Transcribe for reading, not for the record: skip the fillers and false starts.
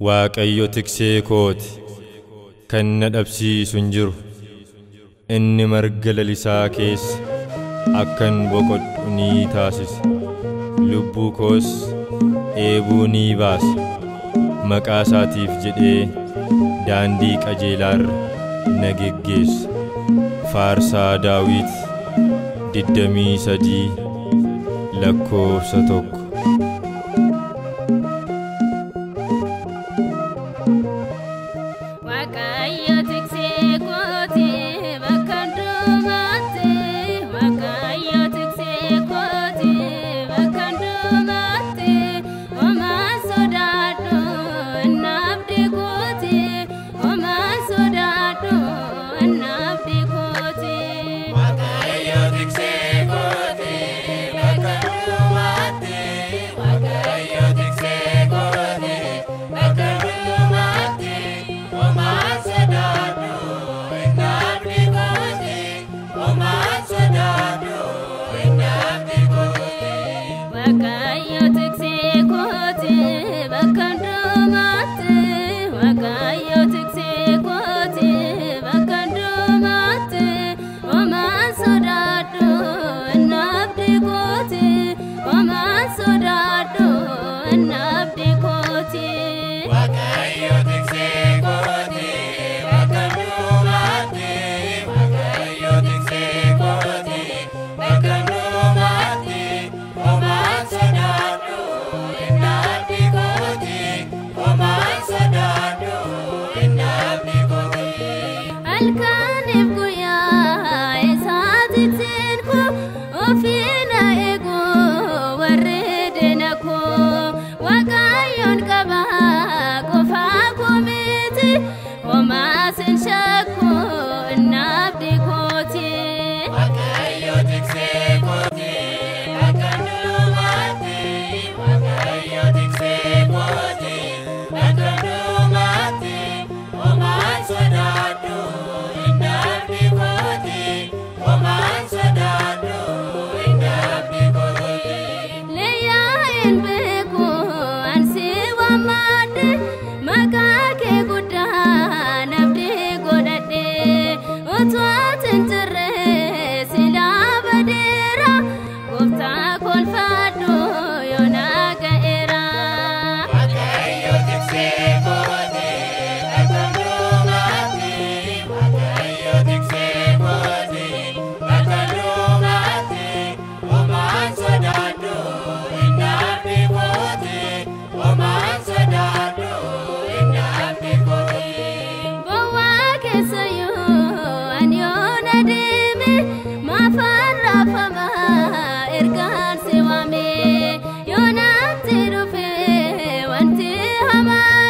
Waaqayyo tiksee kooti, kan na dhabsiisu hin jiru. Inni marga lalisaa keessa akkan boqodhu ni taasisa. Lubbuu koos eebuu ni baasa. Maqaa isaatiif jedhee daandii qajeelaarra na geggeessa. Faarsaa Daawit 23 lakkoofsa 1. Waaqayyo tiksee kooti bakka hundumaatti. Waaqayyo tiksee kooti bakka hundumaatti. Homaan sodaadhu inni abdii kooti. Homaan sodaadhu inni abdii kooti. Waaqayyo tiksee kooti bakka hundumaatti. Waaqayyo tiksee kooti bakka hundumaatti. Homaan sodaadhu inni abdii kooti. Homaan sodaadhu inni abdii kooti. Waaqayyo tiksee kooti bakka hundumaatti. Waaqayyo tiksee kooti bakka hundumaatti. Homaan sodaadhu inni abdii kooti. Homaan sodaadhu inni abdii kooti. Waaqayyo tiksee kooti bakka hundumaatti. Waaqayyo tiksee kooti bakka hundumaatti. Homaan sodaadhu inni abdii kooti. Homaan sodaadhu inni abdii kooti. Halkaniif guyyaa isaa tikseen koo ofii na eegu warri diina koo. Waaqayyoon qaba qofaa koo miti homaas hin shakku inni abdii kooti. Waaqayyo tiksee kooti bakka hundumaatti. Waaqayyo tiksee kooti bakka hundumaatti. Homaan sodaadhu inni abdii kooti. Homaan sodaadhu inni abdii kooti. Leeyyaa hin beeku ansi waammadhe maqaa kee guddaa abdii godhadhe. Utuu ati hin jirre silaa badeera gooftaa kolfadhu yoona ga'eera. Waaqayyo tiksee kooti bakka hundumaatti. Waaqayyo tiksee kooti bakka hundumaatti. Homaan sodaadhu inni abdii kooti. Homaan sodaadhu inni abdii kooti. Bowwaa keessayyuu ani yoona deeme maafaan raafama ergaan si waame. Yoonaatti dhufe wanti hamaani.